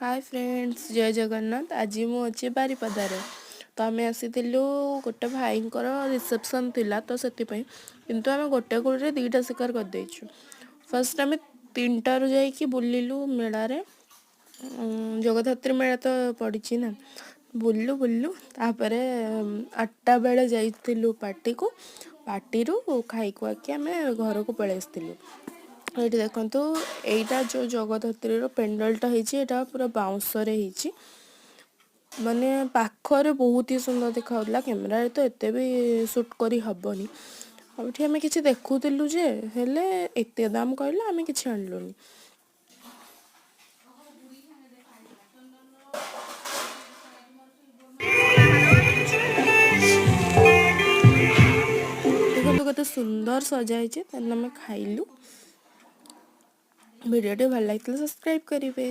ହାଏ friends, ଜୟ ଜଗନ୍ନାଥ। ଆଜି ମୁଁ ଅଛି ବାରିପଦାରେ। ତ ଆମେ ଆସିଥିଲୁ, ଗୋଟେ ଭାଇଙ୍କର ରିସେପସନ୍ ଥିଲା, ତ ସେଥିପାଇଁ। କିନ୍ତୁ ଆମେ ଗୋଟେ ଗୁଳିରେ ଦୁଇଟା ଶିକାର କରିଦେଇଛୁ। ଫାର୍ଷ୍ଟ ଆମେ 3ଟାରୁ ଯାଇକି ବୁଲିଲୁ ମେଳାରେ। ଜଗଦ୍ଧାତ୍ରୀ ମେଳା ତ ପଡ଼ିଛି ନା। ବୁଲିଲୁ ବୁଲିଲୁ, ତାପରେ 8ଟା ବେଳେ ଯାଇଥିଲୁ ପାର୍ଟିକୁ। ପାର୍ଟିରୁ ଖାଇ ଖୁଆକି ଆମେ ଘରକୁ ପଳେଇ ଆସିଥିଲୁ। ଏଇଠି ଦେଖନ୍ତୁ, ଏଇଟା ଯେଉଁ ଜଗଦ୍ଧାତ୍ରୀର ପେଣ୍ଡାଲଟା ହେଇଛି, ଏଇଟା ପୁରା ବାଉଁଶରେ ହେଇଛି। ମାନେ ପାଖରେ ବହୁତ ହି ସୁନ୍ଦର ଦେଖାଯାଉଥିଲା। କ୍ୟାମେରାରେ ତ ଏତେ ବି ସୁଟ୍ କରି ହେବନି। ଆଉ ଏଠି ଆମେ କିଛି ଦେଖୁଥିଲୁ ଯେ, ହେଲେ ଏତେ ଦାମ କହିଲେ ଆମେ କିଛି ଆଣିଲୁନି। ଦେଖନ୍ତୁ କେତେ ସୁନ୍ଦର ସଜା ହେଇଛି। ତାହେଲେ ଆମେ ଖାଇଲୁ। ଭିଡ଼ିଓଟି ଭଲ ଲାଗିଥିଲେ ସବସ୍କ୍ରାଇବ୍ କରିବେ।